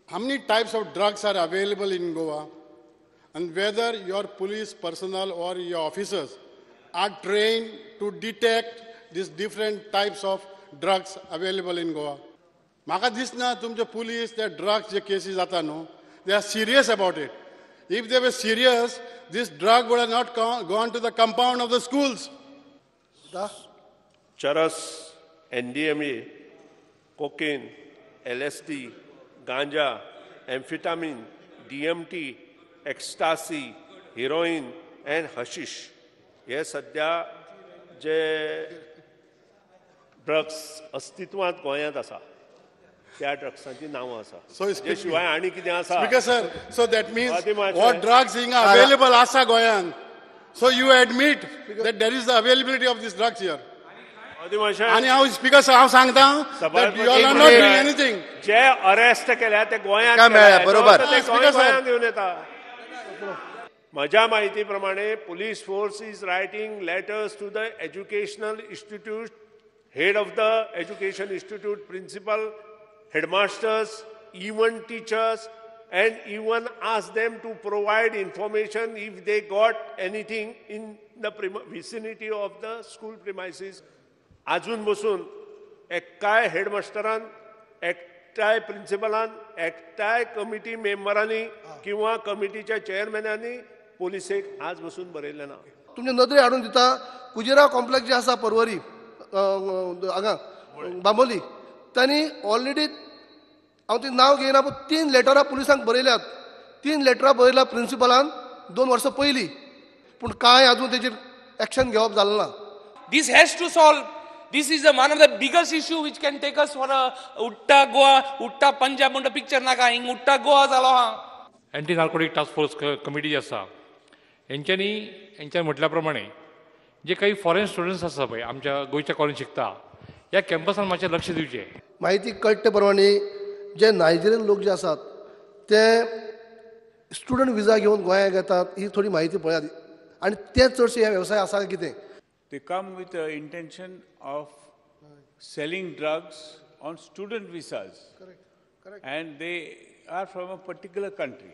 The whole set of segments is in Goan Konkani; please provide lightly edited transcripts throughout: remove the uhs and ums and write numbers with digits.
How many types of drugs are available in Goa, and whether your police personnel or your officers are trained to detect these different types of drugs available in Goa? म्हाका दिसना तुमचे पुलीस ते ड्रग्स जे केसी जाता न्हू, they are serious about it. If they were serious, this drug would have not gone to the compound of the schools. Charas, MDMA, cocaine, LSD, ganja, amphetamine, DMT, ecstasy, heroin and hashish हे सध्या जे ड्रग्स अस्तित्वांत गोंयांत आसा त्या ड्रग्सांची नांवां आसा. हे शिवाय आनी कितें आसा? Speaker sir, so that means what drugs हिंगा अवेलेबल आसा गोंयांत. So you admit that there is the availability of this drugs here. आनी हांव स्पीकर सर हांव सांगता that you are not doing anything. J arrest केल्या ते गोंयांत मेळ्ळ्या, बरोबर. गोंयांत घेवन येता. म्हज्या माहिती प्रमाणे police force is writing letters to the educational institute, head of the education institute, principal, headmasters, even teachers, and even ask them to provide information if they got anything in the vicinity of the school premises. आजून बसून एकाय हेडमास्टरान, एकटाय प्रिन्सिपलान, एकटाय कमिटी मेंबरांनी किंवा कमिटीच्या चेअरमॅनांनी पोलिसेक आज बसून बरयलें ना. तुमचे नदरे हाडून दिता, कुजिरा कॉम्प्लेक्स जे आसा परवरी हांगा बांबोली, तांणी ऑलरेडी हांव ती नांव घेयना पूण 3 लेटरां पुलिसांक बरयल्यात. 3 लेटरां बरयल्या प्रिन्सिपलान 2 वर्सां पयलीं, पूण कांय अजून तेजेर एक्शन घेवप जालें ना. This has to solve. This is one of the biggest issue which can take us for a Utta Goa, Utta Punjab म्हणटा पिक्चर नाका, हिंग उट्टा गोवा जालो हा. Anti narcotic task force committee जी आसा हेंच्यांनी हेंच्या म्हटल्या प्रमाणे जे काही फॉरेन स्टुडंट्स आसा पळय आमच्या गोंयच्या कॉलेज शिकता ह्या कॅम्पसान मातशें लक्ष दिवचें. माहिती कळटे प्रमाणे जे नायजेरियन लोक जे आसात ते स्टुडंट विजा घेवन गोंयांत येतात, ही थोडी माहिती पळयात. आनी ते चडशे हे वेवसाय आसा कितें? They come with the intention of selling drugs on student visas. Correct. Correct. And they are from a particular country.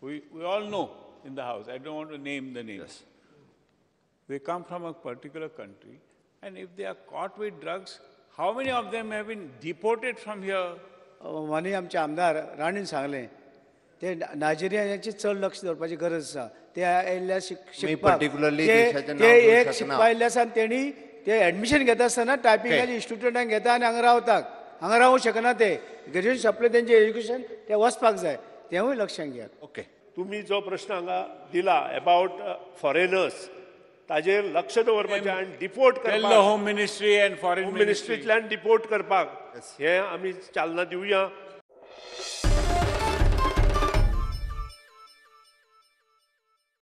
We all know in the house. I don't want to name the names. Yes. They come from a particular country, and if they are caught with drugs, how many of them have been deported from here? माननीय आमचे आमदार राणीन सांगलें ते नायजेरियाचे चड लक्ष दवरपाची गरज आसा. ते आयिल्ल्या शिकपाक ते एक शिकपा आयिल्ले आसा आनी तेणी ते एडमिशन घेता आसतना टायपिंगाचे इन्स्टिट्यूटान घेता आनी हांगा रावतात. हांगा रावूंक शकना ते. ग्रेज्युएशन सोंपलें तेंचें एज्युकेशन ते वचपाक जाय, तेंवूय लक्षांत घेयात. ओके, तुमी जो प्रश्न हांगा दिला अबाउट फॉरेनर्स ताजेर लक्ष दवरपाचें आनी डिपोर्ट करपाक, होम मिनिस्ट्री एंड फॉरेन मिनिस्ट्रींतल्यान डिपोर्ट करपाक हें आमी चालना दिवया.